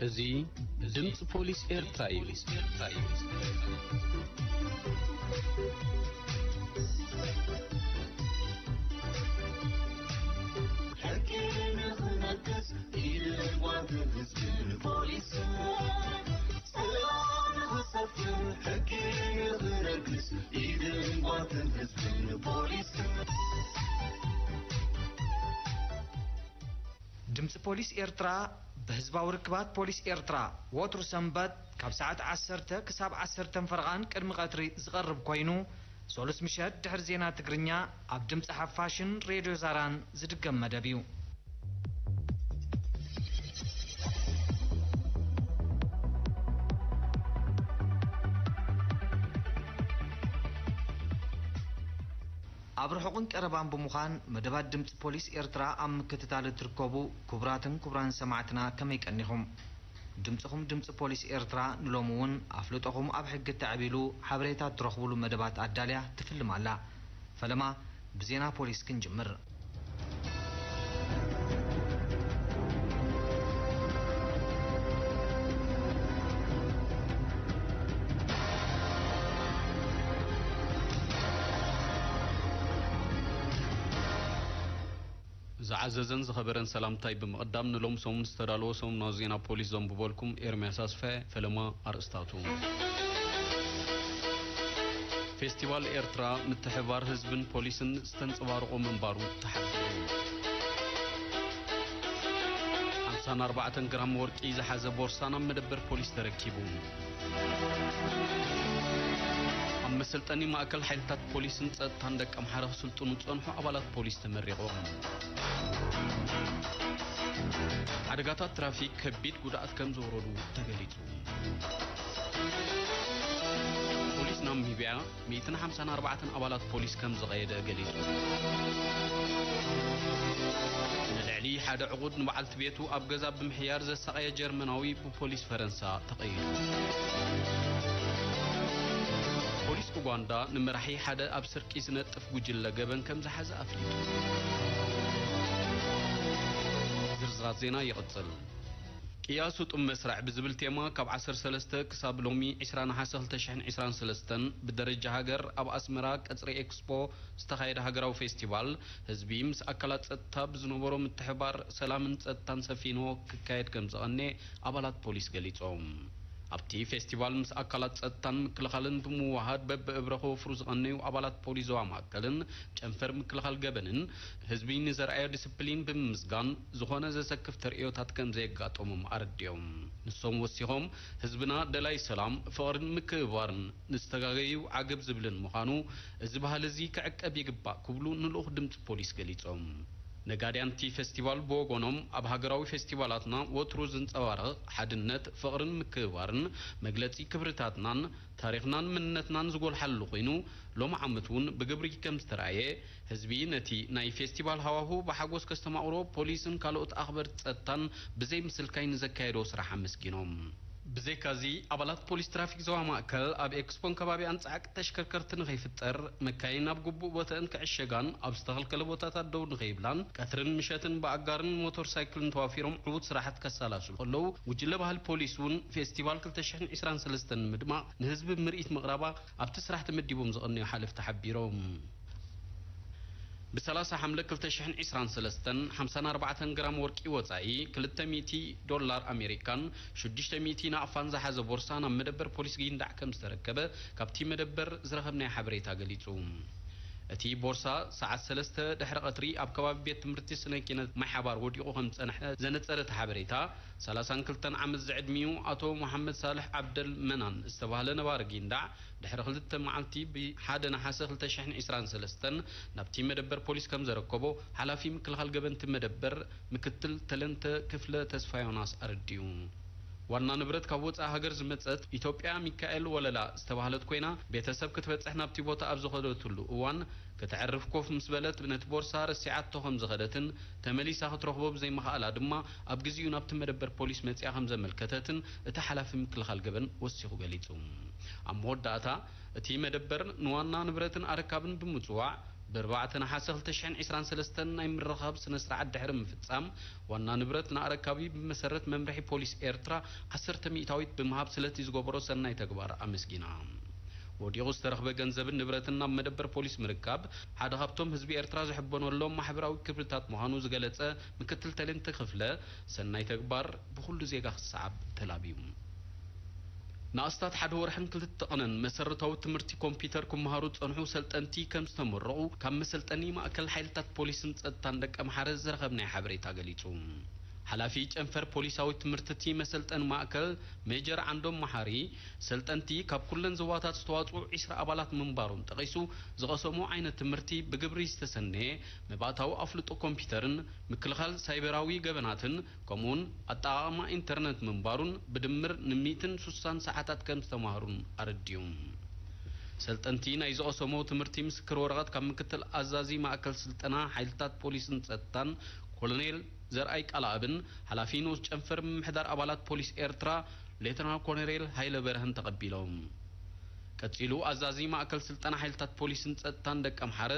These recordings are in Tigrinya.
እዚ ድምፂ ፖሊስ ኤርትራ እዩ። ሕጊ ንኽነግስ ኢድን ጓንትን ህዝብን ፖሊስን፣ ሰላም ንኽሰፍን ሕጊ ንኽነግስ ኢድን ጓንትን ህዝብን ፖሊስን። ድምፂ ፖሊስ ኤርትራ ብህዝባዊ ርክባት ፖሊስ ኤርትራ ወትሩ ሰንበት ካብ ሰዓት ዓሰርተ ክሳብ ዓሰርተ ፈረቓን ቅድሚ ቀትሪ ዝቐርብ ኮይኑ፣ ሶሉስ ምሸት ድሕሪ ዜና ትግርኛ ኣብ ድምፂ ሓፋሽን ሬድዮ ዛራን ዝድገም መደብ እዩ። ኣብ ርሑቕን ቀረባን ብምዃን መደባት ድምፂ ፖሊስ ኤርትራ ኣብ ምክትታል እትርከቡ ክቡራትን ክቡራን ሰማዕትና ከመይ ቀኒኹም? ድምፅኹም ድምፂ ፖሊስ ኤርትራ ንሎሚ እውን ኣፍልጦኹም ኣብ ሕጊ ተዕቢሉ ሓበሬታ እትረኽቡሉ መደባት ኣዳልያ ትፍልም ኣላ። ፈለማ ብዜና ፖሊስ ክንጅምር። ዝዓዘዘን ዝኸበረን ሰላምታይ ብምቕዳም፣ ንሎም ሰሙን ዝተዳለወ ሰሙናዊ ዜና ፖሊስ ዘንብበልኩም ኤርምያስ ኣስፋየ። ፈለማ ኣርእስታቱ። ፌስቲቫል ኤርትራ ምትሕብባር ህዝብን ፖሊስን ዝተንጸባረቖ ምንባሩ ተሓቢሩ። ሓምሳን ኣርባዕተን ግራም ወርቂ ዝሓዘ ቦርሳ ናብ መደበር ፖሊስ ተረኪቡ። ኣብ መሰልጠኒ ማእከል ሓይልታት ፖሊስን ጸጥታን ደቀምሓረ ክስልጥኑ ዝጸንሑ ኣባላት ፖሊስ ተመሪቖም። ሓደጋታት ትራፊክ ከቢድ ጉድኣት ከም ዘውረዱ ተገሊጹ። ፖሊስ ናሚብያ ሚእትን ሓምሳን ኣርባዕተን ኣባላት ፖሊስ ከም ዝቐየደ ገሊጹ። ንልዕሊ ሓደ ዕቑድ ንበዓልቲ ቤቱ ኣብ ገዛ ብምሕያር ዘሳቐየ ጀርመናዊ ብፖሊስ ፈረንሳ ተቐይዱ። ፖሊስ ኡጋንዳ ንመራሒ ሓደ ኣብ ስርቂ ዝነጥፍ ጉጅለ ገበን ከም ዝሓዘ ኣፍሊጡ። ዝርዝራት ዜና ይቕጽል። ቅያ ስጡም መስርዕ ብዝብል ቴማ ካብ ዓሰርተ ሰለስተ ክሳብ ሎሚ ዕስራ ነሓሰ ክልተ ሽሕን ዕስራን ሰለስተን ብደረጃ ሃገር ኣብ ኣስመራ ቀጽሪ ኤክስፖ ዝተኻየደ ሃገራዊ ፌስቲቫል ህዝቢ ምስ ኣካላት ጸጥታ ብዝነበሮ ምትሕባር ሰላምን ጸጥታን ሰፊንዎ ክካየድ ከም ዝቐነየ ኣባላት ፖሊስ ገሊጾም። ኣብቲ ፌስቲቫል ምስ ኣካላት ጸጥታን ምክልኻልን ብምውሃድ በብእብረ ክወፍሩ ዝቐነዩ ኣባላት ፖሊስ ዞባ ማእከልን ጨንፈር ምክልኻል ገበንን ህዝቢ ንዘርኣዮ ዲስፕሊን ብምምስጋን ዝኾነ ዘሰክፍ ተርእዮታት ከም ዘየጋጠሞም ኣረዲኦም። ንሶም ወሲኾም ህዝብና ደላይ ሰላም፣ ፍቕርን ምክብባርን ንዝተጋገዩ ዓገብ ዝብልን ምዃኑ እዚ ባህሊ እዚ ክዕቀብ ይግባእ ክብሉ ንልኡኽ ድምፂ ፖሊስ ገሊጾም። ነጋድያን እቲ ፌስቲቫል ብወገኖም ኣብ ሃገራዊ ፌስቲቫላትና ወትሩ ዝንጸባረቕ ሓድነት፣ ፍቕርን ምክብባርን መግለጺ ክብርታትናን ታሪኽናን መንነትናን ዝጎልሓሉ ኮይኑ ሎሚ ዓመት እውን ብግብሪ ከም ዝተራእየ ህዝቢ ነቲ ናይ ፌስቲቫል ሃዋሁ ብሓጎስ ከስተማቕሮ ፖሊስን ካልኦት ኣኽበርቲ ጸጥታን ብዘይ ምስልካይ ንዘካየዶ ስራሕ ኣመስጊኖም። ብዘይካዚ ኣባላት ፖሊስ ትራፊክ ዞባ ማእከል ኣብ ኤክስፖን ከባቢኣን ጻዕቂ ተሽከርከርቲ ንኸይፍጠር፣ መካይን ኣብ ግቡእ ቦታኣን ክዕሸጋን ኣብ ዝተኸልከለ ቦታታት ደው ንኸይብላን ቀትርን ምሸትን ብኣጋርን ሞተር ሳይክልን ተዋፊሮም ዕዉት ስራሓት ከሰላስሉ ከለዉ፣ ጉጅለ ባህሊ ፖሊስ እውን ፌስቲቫል ክልተ ሽሕን ዕስራን ሰለስተን ንምድማቕ ንህዝቢ ምርኢት ምቕራባ ኣብቲ ስራሕ ተመዲቦም ዝቐነዩ ሓለፍቲ ሓቢሮም። ብ ሰላሳ ሓምለ ክልተ ሽሕን ዕስራን ሰለስተን ሓምሳን ኣርባዕተን ግራም ወርቂ ወጻኢ ክልተ ሚእቲ ዶላር ኣሜሪካን ሽዱሽተ ሚእቲ ናቕፋን ዝሓዘ ቦርሳ ናብ መደበር ፖሊስ ጊንዳዕ ከም ዝተረከበ ካብቲ መደበር ዝረኸብናዮ ሓበሬታ ገሊጹ። እቲ ቦርሳ ሰዓት ሰለስተ ድሕሪ ቀትሪ ኣብ ከባቢ ቤት ትምህርቲ ስነ ኪነት ማይ ሓባር ወዲቑ ከም ዝጸንሐ ዘነጸረ እቲ ሓበሬታ፣ ሰላሳን ክልተን ዓመት ዝዕድሚኡ ኣቶ መሓመድ ሳልሕ ዓብደል መናን ዝተባህለ ነባሪ ጊንዳዕ ድሕሪ ክልተ መዓልቲ ብሓደ ነሓሰ ክልተ ሽሕን ዕስራን ሰለስተን ናብቲ መደበር ፖሊስ ከም ዘረከቦ ሓላፊ ምክልኻል ገበንቲ መደበር ምክትል ተለንተ ክፍለ ተስፋዮናስ ኣረዲኡ። ዋና ንብረት ካብ ወጻኢ ሃገር ዝመጸት ኢትዮጵያ ሚካኤል ወለላ ዝተባህለት ኮይና፣ ቤተሰብ ክትበጽሕ ናብቲ ቦታ ኣብ ዝኸደትሉ እዋን፣ ከተዕርፍ ኮፍ ምስ በለት ነቲ ቦርሳ ረሲዓቶ ከም ዝኸደትን ተመሊሳ ክትረኽቦ ብዘይምኽኣላ ድማ ኣብ ግዜኡ ናብቲ መደበር ፖሊስ መጺኣ ከም ዘመልከተትን እቲ ሓላፊ ምክልኻል ገበን ወሲኹ ገሊጹ። ኣብ መወዳእታ እቲ መደበር ንዋና ንብረትን ኣረካብን ብምጽዋዕ ብ ኣርባዕተ ነሓሰ ክልተ ሽሕን ዕስራን ሰለስተን ናይ ምርኻብ ስነ ስርዓት ድሕሪ ምፍጻም፣ ዋና ንብረት ንኣረካቢ ብመሰረት መምርሒ ፖሊስ ኤርትራ ዓሰርተ ሚእታዊት ብምሃብ ስለቲ ዝገበሮ ሰናይ ተግባር ኣመስጊና። ወዲቑ ዝተረኽበ ገንዘብን ንብረትን ናብ መደበር ፖሊስ ምርካብ ሓደ ካብቶም ህዝቢ ኤርትራ ዝሕበነሎም ማሕበራዊ ክብርታት ምዃኑ ዝገለጸ ምክትል ተሌንት ክፍለ፣ ሰናይ ተግባር ብኹሉ ዜጋ ክሰዓብ ተላብዩ። ንኣስታት ሓደ ወርሕን ክልተ ቕነን መሰረታዊ ትምህርቲ ኮምፒተር ክመሃሩ ዝጸንሑ ሰልጠንቲ ከም ዝተመረቑ ካብ መሰልጠኒ ማእከል ሓይልታት ፖሊስን ጸጥታን ደቀምሓረ ዝረኸብናዮ ሓበሬታ ገሊጹ። ሓላፊ ጨንፈር ፖሊሳዊ ትምህርቲ እቲ መሰልጠኒ ማእከል ሜጀር ዓንዶም መሓሪ፣ ሰልጠንቲ ካብ ኩለን ዞባታት ዝተዋጽኡ ዕስራ ኣባላት ምንባሮም ጠቒሱ፣ ዝቐሰሞ ዓይነት ትምህርቲ ብግብሪ ዝተሰነየ፣ መባእታዊ ኣፍልጦ ኮምፒተርን ምክልኻል ሳይበራዊ ገበናትን ከምኡውን ኣጠቓቕማ ኢንተርነት ምንባሩን ብድምር ንሚእትን ሱሳን ሰዓታት ከም ዝተማህሩን ኣረዲኡ። ሰልጠንቲ ናይ ዝቐሰሞ ትምህርቲ ምስክር ወረቐት ካብ ምክትል ኣዛዚ ማእከል ስልጠና ሓይልታት ፖሊስን ጸጥታን ኮሎኔል ዘርኣይ ቃልኣብን ሓላፊ ንኡስ ጨንፈር ምምሕዳር ኣባላት ፖሊስ ኤርትራ ሌተናል ኮሎኔል ሃይለ በርሀን ተቐቢሎም። ቀጺሉ ኣዛዚ ማእከል ስልጠና ሓይልታት ፖሊስን ጸጥታን ደቀምሓረ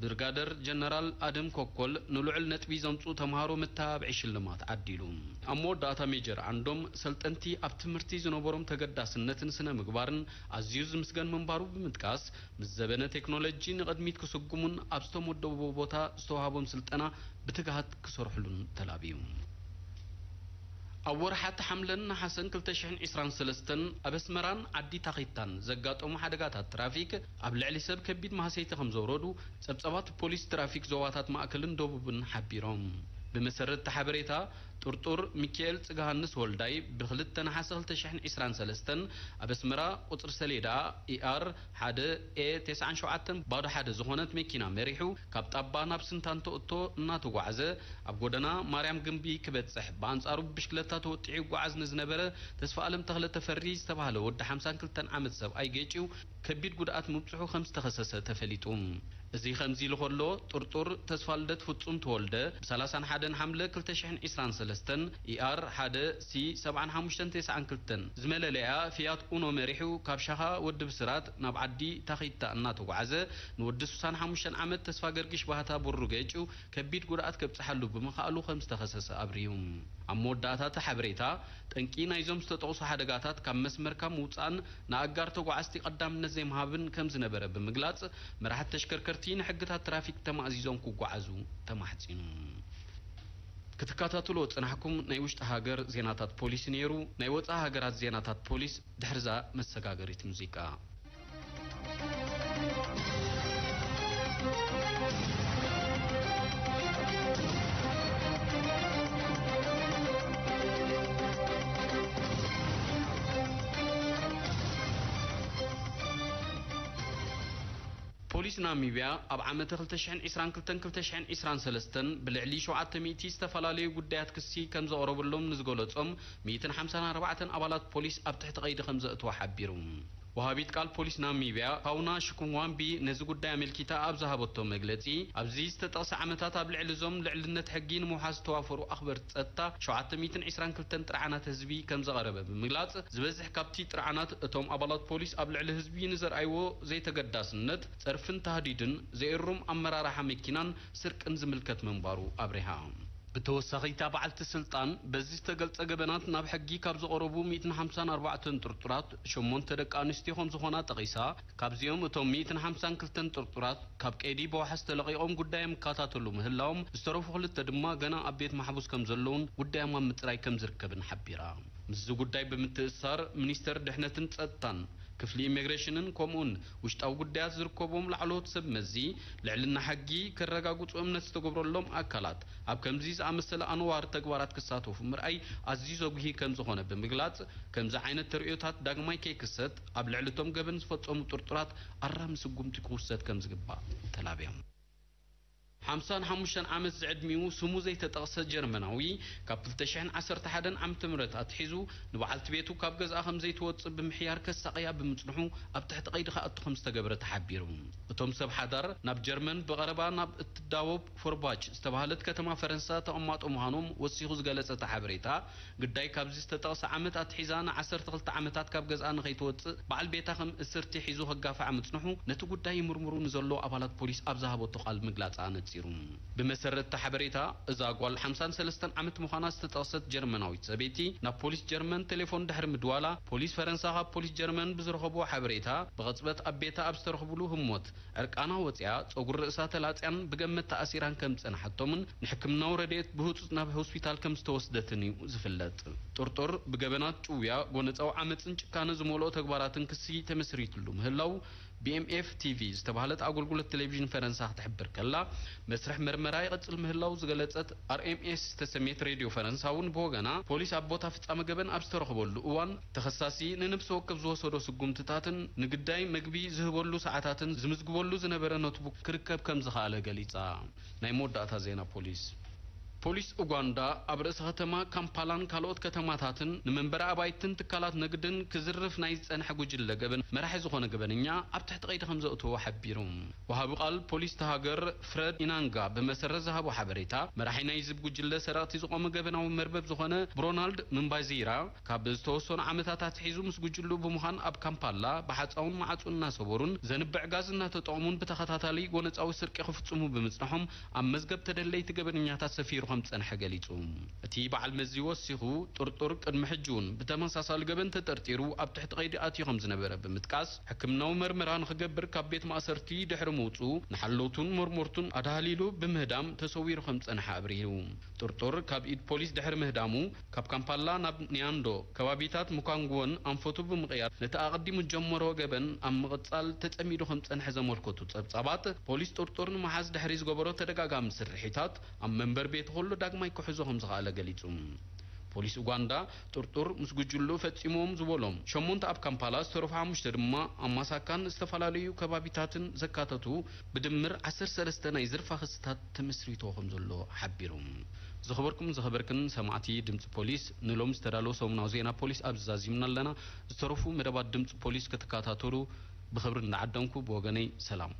ብርጋደር ጀነራል ኣደም ኮኮል ንልዑል ነጥቢ ዘምጽኡ ተምሃሮ መተባብዒ ሽልማት ዓዲሉ። ኣብ መወዳእታ ሜጀር ዓንዶም ሰልጠንቲ ኣብ ትምህርቲ ዝነበሮም ተገዳስነትን ስነ ምግባርን ኣዝዩ ዝምስገን ምንባሩ ብምጥቃስ፣ ምስ ዘበነ ቴክኖሎጂ ንቕድሚት ክስጉሙን ኣብ ዝተመደብዎ ቦታ ዝተዋህቦም ስልጠና ብትግሃት ክሰርሕሉን ተላብዩ። ኣብ ወርሓት ሓምለን ነሓሰን ክልተ ሽሕን ዕስራን ሰለስተን ኣብ ኣስመራን ዓዲ ታኺታን ዘጋጠሙ ሓደጋታት ትራፊክ ኣብ ልዕሊ ሰብ ከቢድ ማህሰይቲ ከም ዘውረዱ ጸብጻባት ፖሊስ ትራፊክ ዞባታት ማእከልን ደቡብን ሓቢሮም። ብመሰረት እቲ ሓበሬታ፣ ጥርጡር ሚካኤል ጽግሃንስ ወልዳይ ብክልተ ነሓሰ ክልተ ሽሕን ዕስራን ሰለስተን ኣብ ኣስመራ ቁጽሪ ሰሌዳ ኢኣር ሓደ ኤ ተስዓን ሸውዓተን ባዶ ሓደ ዝኾነት መኪና መሪሑ ካብ ጣባ ናብ ስንታን ተእቶ እናተጓዓዘ ኣብ ጎደና ማርያም ግንቢ ክበጽሕ ብኣንጻሩ ብብሽክለታ ተወጢዑ ይጓዓዝ ንዝነበረ ተስፋ ኣለም ተኽለ ተፈሪ ዝተባህለ ወዲ ሓምሳን ክልተን ዓመት ሰብኣይ ገጭዩ ከቢድ ጉድኣት ምብጽሑ ከም ዝተኸሰሰ ተፈሊጡ። እዚ ከምዚ ኢሉ ከሎ፣ ጥርጡር ተስፋልደት ፍጹም ተወልደ፣ ብ ሰላሳን ሓደን ሓምለ ክልተ ሽሕን ዕስራን ሰለስተን፣ ኢኣር ሓደ ሲ ሰብዓን ሓሙሽተን ተስዓን ክልተን ዝመለለያ ፊያት ኡኖ መሪሑ፣ ካብ ሻኻ ወዲ ብስራት ናብ ዓዲ ታኺታ እናተጓዓዘ፣ ንወዲ ሱሳን ሓሙሽተን ዓመት ተስፋ ገርግሽ ባህታ ብሩ ገጭዩ፣ ከቢድ ጉድኣት ከብጽሓሉ ብምኽኣሉ ከም ዝተኸሰሰ ኣብርዩ። ኣብ መወዳእታ እቲ ሓበሬታ፣ ጠንቂ ናይዞም ዝተጠቕሱ ሓደጋታት ካብ መስመርካ ምውጻእን ንኣጋር ተጓዓዝቲ ቀዳምነት ዘይምሃብን ከም ዝነበረ ብምግላጽ፣ መራሕቲ ተሽከርከርቲ ንሕግታት ትራፊክ ተማእዚዞም ክጓዓዙ ተማሕጺኑ። ክትከታተልዎ ጽናሕኩም ናይ ውሽጢ ሃገር ዜናታት ፖሊስ ነይሩ። ናይ ወጻኢ ሃገራት ዜናታት ፖሊስ ድሕርዛ መሰጋገሪት ሙዚቃ። ፖሊስ ናሚብያ ኣብ ዓመተ ክልተ ሽሕን ዕስራን ክልተን ክልተ ሽሕን ዕስራን ሰለስተን ብልዕሊ ሸውዓተ ሚእቲ ዝተፈላለዩ ጉዳያት ክሲ ከም ዘቕረበሎም ንዝገለጾም ሚእትን ሓምሳን ኣርባዕተን ኣባላት ፖሊስ ኣብ ትሕቲ ቀይዲ ከም ዘእተወ ሓቢሩ። ወሃቢት ቃል ፖሊስ ናሚብያ፣ ፓውና ሽኩንዋምቢ፣ ነዚ ጉዳይ ኣመልኪታ ኣብ ዝሃበቶ መግለጺ፣ ኣብዚ ዝተጠቕሰ ዓመታት ኣብ ልዕሊ እዞም ልዕልነት ሕጊ ንምውሓስ ዝተዋፈሩ ኣኽበርቲ ጸጥታ ሸውዓተ ሚእትን ዕስራን ክልተን ጥርዓናት ህዝቢ ከም ዘቐረበ ብምግላጽ፣ ዝበዝሕ ካብቲ ጥርዓናት እቶም ኣባላት ፖሊስ ኣብ ልዕሊ ህዝቢ ንዘርኣይዎ ዘይተገዳስነት፣ ጸርፍን ታህዲድን፣ ዘይእሩም ኣመራርሓ መኪናን ስርቅን ዝምልከት ምንባሩ ኣብሪሃ። ብተወሳኺ፣ እታ በዓልቲ ስልጣን፣ በዚ ዝተገልጸ ገበናት ናብ ሕጊ ካብ ዝቐረቡ ሚእትን ሓምሳን ኣርባዕተን ጥርጡራት፣ ሸሞንተ ደቂ ኣንስትዮ ከም ዝኾና ጠቒሳ፣ ካብዚኦም እቶም ሚእትን ሓምሳን ክልተን ጥርጡራት ካብ ቀይዲ ብዋሕስ ተለቒቖም ጉዳዮም ይከታተሉ ምህላዎም፣ ዝተረፉ ክልተ ድማ ገና ኣብ ቤት ማሕቡስ ከም ዘለዉን ጉዳዮም ኣብ ምጽራይ ከም ዝርከብን ሓቢራ። ምስዚ ጉዳይ ብምትእስሳር፣ ሚኒስተር ድሕነትን ጸጥታን፣ ክፍሊ ኢሚግሬሽንን ከምኡውን ውሽጣዊ ጉዳያት ዝርከቦም ላዕለዎት ሰብ መዚ፣ ልዕልና ሕጊ ከረጋግጹ እምነት ዝተገብረሎም ኣካላት ኣብ ከምዚ ዝኣመሰለ ኣነዋሪ ተግባራት ክሳተፉ ምርኣይ ኣዝዩ ዘጉሂ ከም ዝኾነ ብምግላጽ፣ ከምዚ ዓይነት ተርእዮታት ዳግማይ ከይክሰት ኣብ ልዕሊ እቶም ገበን ዝፈጸሙ ጥርጡራት ኣራሚ ስጉምቲ ክውሰድ ከም ዝግባእ ተላብዮም። ሓምሳን ሓሙሽተን ዓመት ዝዕድሚኡ ስሙ ዘይተጠቕሰ ጀርመናዊ፣ ካብ ክልተ ሽሕን ዓሰርተ ሓደን ዓመተ ምህረት ኣትሒዙ ንበዓልቲ ቤቱ ካብ ገዝኣ ከም ዘይትወጽእ ብምሕያር ከሳቕያ ብምጽንሑ ኣብ ትሕቲ ቀይዲ ክኣቱ ከም ዝተገብረ ተሓቢሩ። እቶም ሰብ ሓዳር ናብ ጀርመን ብቐረባ ናብ እትዳወብ ፎርባች ዝተባህለት ከተማ ፈረንሳ ተቐማጦ ምዃኖም ወሲኹ ዝገለጸ እቲ ሓበሬታ፣ ግዳይ ካብዚ ዝተጠቕሰ ዓመት ኣትሒዛ ንዓሰርተ ክልተ ዓመታት ካብ ገዝኣ ንኸይትወጽእ በዓል ቤታ ከም እስርቲ ሒዙ ከጋፍዓ ምጽንሑ ነቲ ጉዳይ ይምርምሩ ንዘለዉ ኣባላት ፖሊስ ኣብ ዝሃበቶ ቃል ምግላጻ ኣነጺሩ። ብመሰረት እቲ ሓበሬታ፣ እዛ ጓል ሓምሳን ሰለስተን ዓመት ምዃና ዝተጠቕሰት ጀርመናዊት ሰበይቲ ናብ ፖሊስ ጀርመን ቴሌፎን ድሕሪ ምድዋላ፣ ፖሊስ ፈረንሳ ካብ ፖሊስ ጀርመን ብዝረኸብዎ ሓበሬታ፣ ብቕጽበት ኣብ ቤታ ኣብ ዝተረኽብሉ ህሞት ዕርቃና ወጺኣ፣ ጸጉሪ ርእሳ ተላጽያን ብገመድ ተኣሲራን ከም ዝጸንሓቶምን ንሕክምናዊ ረድኤት ብህጹጽ ናብ ሆስፒታል ከም ዝተወስደትን እዩ ዝፍለጥ። ጥርጡር ብገበናት ጭውያ፣ ጎነጻዊ ዓመጽን ጭካነ ዝመልኦ ተግባራትን ክሲ ተመስሪትሉ ምህላው ቢ ኤም ኤፍ ቲ ቪ ዝተባህለት ኣገልግሎት ቴሌቪዥን ፈረንሳ ክትሕብር ከላ፣ መስርሕ መርመራ ይቕጽል ምህላው ዝገለጸት ኣር ኤም ኤስ ዝተሰምየት ሬድዮ ፈረንሳ እውን ብወገና፣ ፖሊስ ኣብ ቦታ ፍጻመ ገበን ኣብ ዝተረኽበሉ እዋን፣ ተኸሳሲ ንነብሲ ወከፍ ዝወሰዶ ስጉምትታትን ንግዳይ መግቢ ዝህበሉ ሰዓታትን ዝምዝግበሉ ዝነበረ ኖትቡክ ክርከብ ከም ዝኸኣለ ገሊጻ። ናይ መወዳእታ ዜና ፖሊስ። ፖሊስ ኡጋንዳ ኣብ ርእሰ ከተማ ካምፓላን ካልኦት ከተማታትን ንመንበሪ ኣባይትን ትካላት ንግድን ክዝርፍ ናይ ዝጸንሐ ጉጅለ ገበን መራሒ ዝኾነ ገበነኛ ኣብ ትሕቲ ቀይዲ ከም ዘእተዎ ሓቢሩ። ወሃቢ ቃል ፖሊስ እታ ሃገር ፍረድ ኢናንጋ ብመሰረት ዝሃቦ ሓበሬታ፣ መራሒ ናይዚ ብጉጅለ ሰረቕቲ ዝቖመ ገበናዊ መርበብ ዝኾነ ብሮናልድ ምምባዚራ ካብ ዝተወሰኑ ዓመታት ኣትሒዙ ምስ ጉጅሉ ብምዃን ኣብ ካምፓላ ብሓጻውን ማዕጹን እናሰበሩን ዘንብዕ ጋዝ እናተጠቐሙን ብተኸታታሊ ጎነጻዊ ስርቂ ክፍጽሙ ብምጽንሖም ኣብ መዝገብ ተደለይቲ ገበነኛታት ሰፊሩ ከም ዝጸንሐ ገሊጹ። እቲ በዓል መዚ ወሲኹ፣ ጥርጡር ቅድሚ ሕጂ እውን ብተመሳሳሊ ገበን ተጠርጢሩ ኣብ ትሕቲ ቀይዲ ኣትዩ ከም ዝነበረ ብምጥቃስ፣ ሕክምናዊ መርመራ ንኽገብር ካብ ቤት ማእሰርቲ ድሕሪ ምውጽኡ ንሓለውቱን መርመርቱን ኣዳህሊሉ ብምህዳም ተሰዊሩ ከም ዝጸንሐ ኣብሪሁ። ጥርጡር ካብ ኢድ ፖሊስ ድሕሪ ምህዳሙ፣ ካብ ካምፓላ ናብ ኒያንዶ ከባቢታት ሙካንጉወን ኣንፈቱ ብምቕያር ነቲ ኣቐዲሙ ዝጀመሮ ገበን ኣብ ምቕጻል ተጸሚዱ ከም ዝጸንሐ ዘመልከቱ ጸብጻባት፣ ፖሊስ ጥርጡር ንምሓዝ ድሕሪ ዝገበሮ ተደጋጋሚ ስርሒታት ኣብ መንበር ቤቱ ከሎ ዳግማይ ክሕዞ ከም ዝኸኣለ ገሊጹ። ፖሊስ ኡጋንዳ ጥርጡር ምስ ጉጅሉ ፈጺሞም ዝበሎም ሸሞንተ ኣብ ካምፓላ ዝተረፉ ሓሙሽተ ድማ ኣብ ማሳካን ዝተፈላለዩ ከባቢታትን ዘካተቱ ብድምር ዓሰርተ ሰለስተ ናይ ዝርፋ ክስታት ተመስሪቶ ከም ዘሎ ሓቢሩ። ዝኸበርኩም ዝኸበርክን ሰማዕቲ ድምፂ ፖሊስ፣ ንሎም ዝተዳለወ ሰሙናዊ ዜና ፖሊስ ኣብዚ ዛዚምና ኣለና። ዝተረፉ መደባት ድምፂ ፖሊስ ክትከታተሉ ብኽብሪ እንዳዓደምኩ ብወገነይ ሰላም።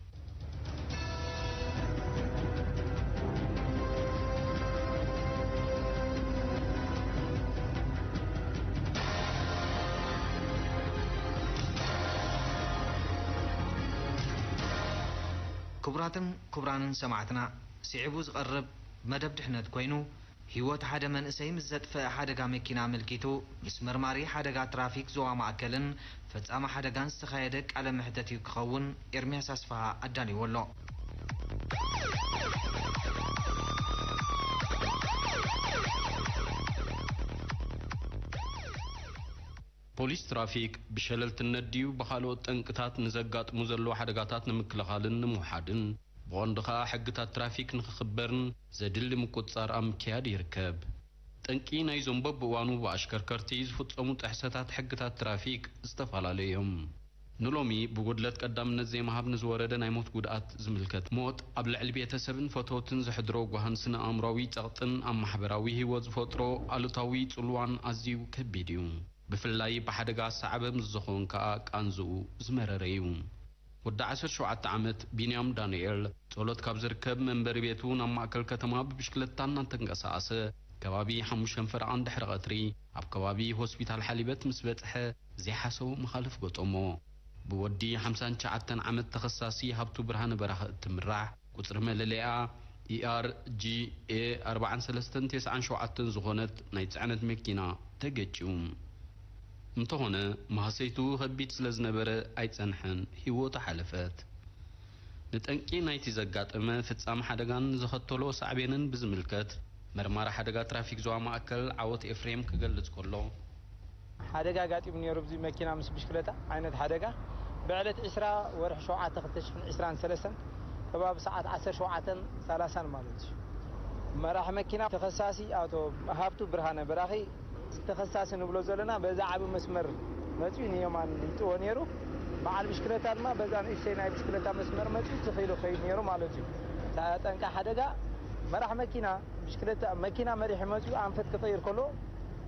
ክቡራትን ክቡራንን ሰማዕትና፣ ስዒቡ ዝቐርብ መደብ ድሕነት ኮይኑ፣ ህይወት ሓደ መንእሰይ ምስ ዘጥፈአ ሓደጋ መኪና ኣመልኪቱ ምስ መርማሪ ሓደጋ ትራፊክ ዞባ ማእከልን ፈጻሚ ሓደጋን ዝተኻየደ ቃለ መሕተት እዩ ክኸውን ኤርምያስ ኣስፍሃ ኣዳልይዎ ኣሎ። ፖሊስ ትራፊክ ብሸለልትነት ድዩ ብኻልኦት ጠንቅታት ንዘጋጥሙ ዘለዉ ሓደጋታት ንምክልኻልን ንምውሓድን፣ ብቐንዱ ከኣ ሕግታት ትራፊክ ንኽኽበርን ዘድሊ ምቁጽጻር ኣብ ምክያድ ይርከብ። ጠንቂ ናይዞም በብእዋኑ ብኣሽከርከርቲ ዝፍጸሙ ጥሕሰታት ሕግታት ትራፊክ ዝተፈላለዩ እዮም። ንሎሚ ብጉድለት ቀዳምነት ዘይምሃብ ንዝወረደ ናይ ሞት ጉድኣት ዝምልከት፣ ሞት ኣብ ልዕሊ ቤተሰብን ፈተውትን ዘሕድሮ ጓህን ስነ ኣእምሮኣዊ ጸቕጥን ኣብ ማሕበራዊ ህይወት ዝፈጥሮ ኣሉታዊ ጽልዋን ኣዝዩ ከቢድ እዩ። ብፍላይ ብሓደጋ ዝሰዓበ ምስ ዝኸውን ከኣ ቃንዝኡ ዝመረረ እዩ። ወዲ ዓሰርተ ሸውዓተ ዓመት ቢንያም ዳንኤል ጸሎት ካብ ዝርከብ መንበሪ ቤቱ ናብ ማእከል ከተማ ብብሽክለታ እናተንቀሳቐሰ ከባቢ ሓሙሽተ ፈረቓ ድሕሪ ቀትሪ ኣብ ከባቢ ሆስፒታል ሓሊበት ምስ በጽሐ ዘይሓሰቦ መኻልፍ ገጠሞ። ብወዲ ሓምሳን ትሽዓተን ዓመት ተኸሳሲ ሃብቱ ብርሃነ በራኺ እትምራሕ ቁጽሪ መለለይኣ ኢ ኣር ጂ ኤ ኣርባዓን ሰለስተን ተስዓን ሸውዓተን ዝኾነት ናይ ጽዕነት መኪና ተገጭዩ። እንተኾነ ማህሰይቱ ከቢድ ስለ ዝነበረ ኣይጸንሐን፣ ህይወቱ ሓለፈት። ንጠንቂ ናይቲ ዘጋጠመ ፍጻመ ሓደጋን ዘኸተሎ ሳዕቤንን ብዝምልከት መርማሪ ሓደጋ ትራፊክ ዞባ ማእከል ዓወት ኤፍሬም ክገልጽ ከሎ፣ ሓደጋ ኣጋጢሙ ነይሩ። ብዚ መኪና ምስ ብሽክለታ ዓይነት ሓደጋ ብዕለት ዕስራ ወርሒ ሸውዓተ ክልተ ሽሕን ዕስራን ሰለስተን ከባቢ ሰዓት ዓሰርተ ሸውዓተን ሰላሳን ማለት እዩ። መራሒ መኪና ተኸሳሲ ኣቶ ሃብቱ ብርሃነ በራኺ ተኸሳሲ ንብሎ ዘለና በዛ ዓቢ መስመር መጺኡ ንየማን ይጥዎ ነይሩ። በዓል ብሽክለታ ድማ በዛ ንእሽተይ ናይ ብሽክለታ መስመር መጺኡ ትኽ ኢሉ ከይድ ነይሩ ማለት እዩ። ጠንቂ ሓደጋ መራሕ መኪና ብሽክለታ መኪና መሪሑ መፂኡ ኣንፈት ክቕይር ከሎ